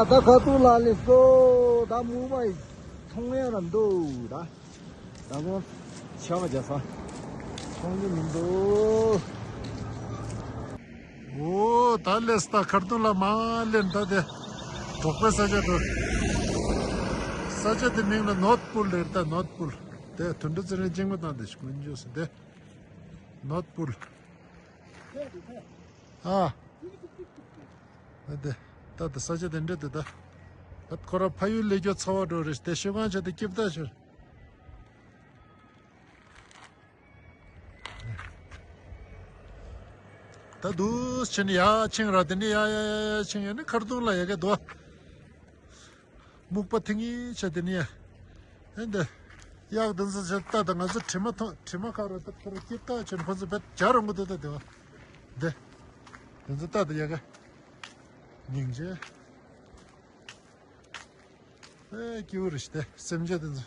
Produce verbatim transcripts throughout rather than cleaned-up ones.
ད་ཁ་ཐུག་ལ་ལས་སོ། ད་མུ་མ་ཡི་མཐོང་ཡ་ར་འདུག་ད། ད་ཚོ་ཆ་བ་རྒྱ་ས་མཐོང་གི་མི་འདུག་འོ་ད་ལས་ད་ཁ་ཐུག་ལ་མ་ལེན་ད་དེ། འབྲོག་པའི་ས་ཆ་འགྲོ། ས་ཆ་དེ་མིང་ལ་ནོར་ཐ་པུལ་རེད། ད་ནོར་ཐ་པུལ། དེ་དུད་འགྲོ་ཚེ་རིང་གཅིག་པ་དང་དེ་ཞིག་མི་འཇོག་སྲིད་དེ། ནོར་ཐ་པུལ། ཨ། ཨ་དེ། ད་དེ་ས་ཆ་དེ་འདྲ་དེ་ད། ད་ཁོ་ར་ཕ་ཡུལ་ལས་རྒྱུ་ཚ་བ་འགྲོ་རེད་དེ་ཤོད་གང་བྱ་དེ་སྐྱིབས་ད་ཤོད། ད་དུས་ཕྱིན་ཡ་ཕྱིན་ར་དེ་ནི་ཡ་ཡ་ཡ་ཡ་ཕྱིན་ཡ་ནི་ཁར་དུང་ལ་ཡ་ག་དོ། སྨུག་པ་ཐིང་ངེ་བྱས་དེ་ནི་ཡ། ཨེ་འདི། གཡག་དེ་ཚོ་བྱས་ལྟ་དང་ང་ཚོ་དྲི་མ་ཐོང་དྲི་མ་ཁ་རུ་ལྟ་ཁ་རུ་སྐྱིད་ལྟ་བྱས་ཁོ་ཚོ་བེད་སྦྱར་རུང་གི་འདུག་ད་དེ་བ། འདི། དེ་ཚོ་ལྟ་དང་ཡ་ག་སྙིང་རྗེ། ཨེ་སྐྱིད་པོ་རེད་ཤི་དེ་སེམས་ཅན་དེ་ཚོ།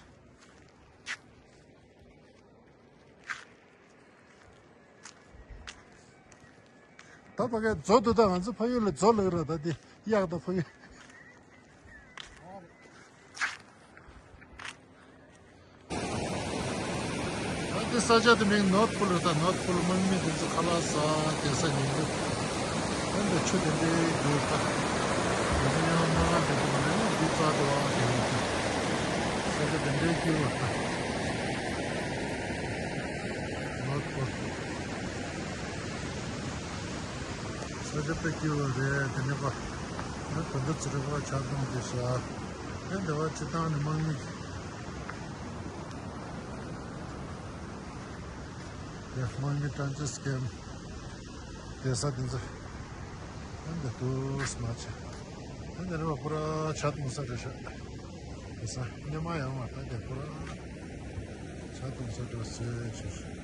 ད་ཕ་གའི་མཛོ་དུ་ད་ང་ཚོ་ཕ་ཡུལ་ལ་མཛོ་ལབ་ར་ད་དེ་གཡག་ད་ཕ་ཡུལ། ད་དེ་ས་ཆ་དེ་མིང་ནོར་ཐ་པུལ་རེད། ད་ནོར་ཐ་པུལ་དམག་མི་དེ་ཚོ་ཁ་ལག་ཟ་དེ་ས་ཉིན་དུ། ད་འདི་ཆུ་དེ་འདྲའི་རྒྱུ་ད། དེ་ཚོ་ཡང་མ་དེ་ཚོ་མ་ནི་འདི་རྩ་དུ་བ་དེ་ཡོད་ད། ས་ཆ་དེ་འདྲའི་སྐྱིད་པོ་ད། ནོར་ཐ་པུལ། ས་ཆ་དཔེ་སྐྱིད་པོ་རེད་དེ་ནི་པ། ང་དོན་དུ་ཚུར་པ་ཆ་ཚང་དེ་ཤ། ཨེ་འདི་བ་ཅི་ཐང་ནི་དམག་མི། དེ་དམག་མི་ཏྲན་ཅི་སི་ཀེམ་དེ་ས་དེ་ཚོ། ཨེ་འདི་དུས་མ་ཆེ། ཨེ་འདི་རེ་བ་པུ་ར་ཆ་ཚང་ས་རེ་ཤ། དེ་ས་སྙེ་མ་ཡང་མ་ད་དེ་པུ་ར། ཆ་ཚང་ས་འགྲོ་སེ་ཆེ་ཤོས།